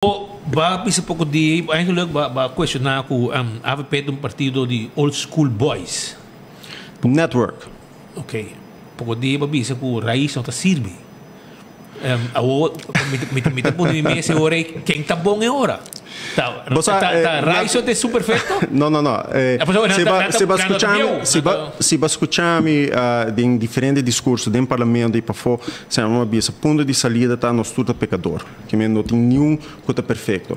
Bo a bisa poko di eigenlijk bo a cuestiona cu AVP ta un partido di old school boys. Network. Ok. Poko di bo a bisa cu Raiz no ta sirbi. Awor mi ta pone mi mes e ora ey ken ta bon e ora? Ta Raiz ta esun perfecto? No, no, no. Si bo a scucha mi, si bo a scucha mi den diferente discurso den parlamento y pafo, semper mi a bisa punto di salida ta nos tur ta pecador. Ke men no tin niun ku ta perfekto.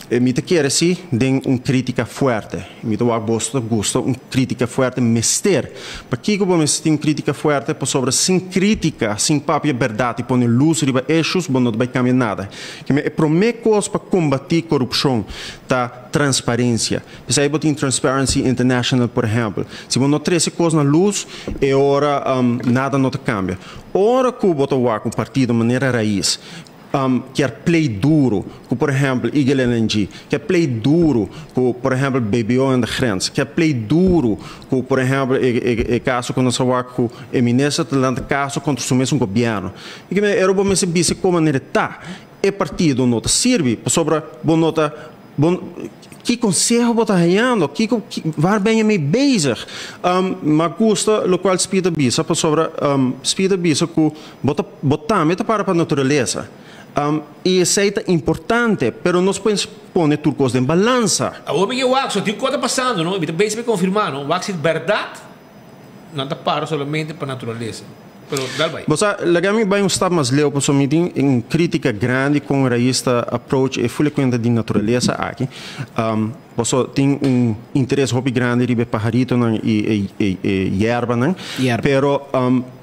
Mi ta kere si den un kritika fuerte. Mi ta wak boso ta gusta un kritika fuerte, mester. Pakiko bo mester tin un kritika fuerte? Pasobra sin kritika, sin papia bèrdat i pone lus riba eshus, bo no ta bai kambia nada. Ke men e promé kos pa kombatí korupshon ta transparensia. P'esei bo tin Transparency International, por ehèmpel. Si bo no trese kos na lus, e ora nada no ta kambia. Ora ku bo ta wak un partido manera Raiz kier play duro ku por ehèmpel Eagle LNG, kier play duro ku por ehèmpel BBO en de grens, kier play duro ku por ehèmpel e kaso ku nos a wak ku e minister ta lanta kaso kontra su mesun gobièrnu. Mi ke mira ero bo mester bisa kon manera ta. E partido no ta sirbi pasobra bo no ta Bo, ki conseho bo ta hañando? Kiko, waar ben je mee bezig? Ma gusta locual Speed a bisa pasobra Speed a bisa cu bo ta, bo tambe ta para pa naturalesa. Y esey ta importante, pero nos por pone tur cos den balansa. Awor mi ke wak, so tin cos ta pasando no, mi ta bezig pa confirma no, wak si berdad nan ta para solamente pa naturalesa. Pero dal bai. Bo sa, laga mi bai un stap mas leu pasobra mi tin un critica grandi con Raiz ta approach e fule cuenta di naturalesa aki. Pasobra tin un interes hopi grandi riba e paharitonan y e yerbanan. Pero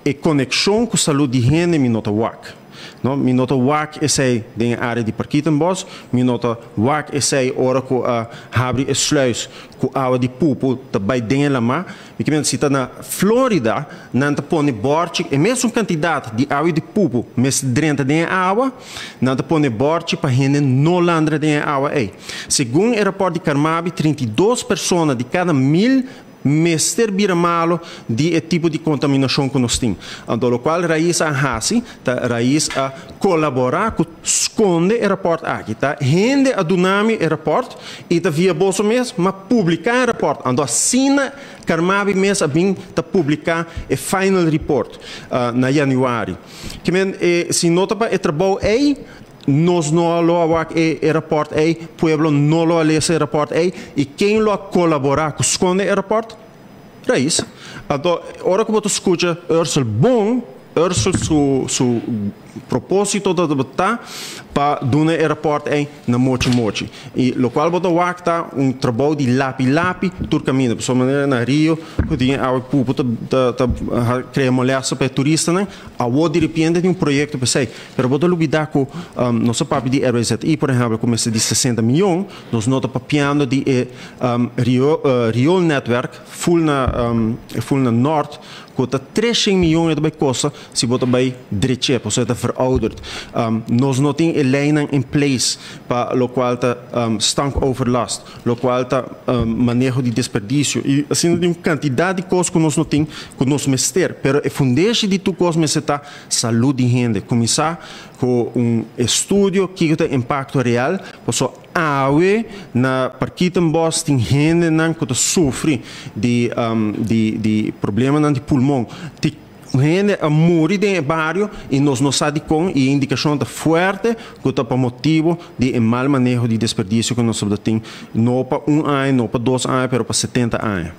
e conexion cu salud di hende mi no ta wak. No, mi no ta wak esei den e área di Parkietenbos, mi no ta wak esei ora ku a habri e sluis ku awa di pupu ta bai den e lamá. Mi ke mira si ta na Florida nan ta pone bòrchi, e mesun kantidat di awa di pupu mester drenta den e awa, nan ta pone bòrchi pa hende no landra den e awa ei. Segun e rapòrt di Carmabi, 32 persona di kada 1000 mester bira malo di e tipo di kontaminashon ku nos tin. Anto lokual Raiz a hasi ta Raiz a kolaborá ku skonde e rapòrt aki. Ta hende a duna mi e rapòrt i ta via boso mes m'a publiká e rapòrt. Anto asina Carmabi mes a bin ta publiká e final report na yanüari. Ke men si no ta pa e trabou ei, Nos no lo a wak e e raport ei, pueblo no lo a lesa e raport ei, i ken lo a kolaborá ku skonde e raport? Raiz. Anto, ora ku bo ta skucha Ursel bon, Ursel su su propósito tabata pa duna e raport ei na mochi mochi. I lokual bo ta wak ta un trabou di lapi lapi tur kaminda. Pasobra manera na Rio ku tin e awa pupu ta ta krea molèsta pa e turistanan, awor diripiente tin un proyekto pa esei. Pero bo ta lubida ku nos a papia di RWZI, por ehèmpel, ku mester di 60 mion, nos no ta papiando di e rioolnetwerk ful na ful na nòrt ku ta 300 mion e ta bai kosta si bo ta bai drech'é, pasobra e ta verouderd. Nos no tin e leinan in place pa lokual ta stankoverlast, lokual ta maneho di desperdisio i asina tin un kantidat di kos ku nos no tin ku nos mester, pero e fundeshi di tur kos mester ta Salud di hende. Kuminsá ku un estudio kiko ta e impakto real, pasobra awe na Parkietenbos tin hendenan ku ta sufri di di problemanan di pulmon. Tin hende a muri den e bario i nos no sa dikon i e indikashon ta fuerte ku ta pa motibu di e mal maneho di desperdisio ku nos tabata tin no pa un aña, no pa 2 aña, pero pa 70 aña.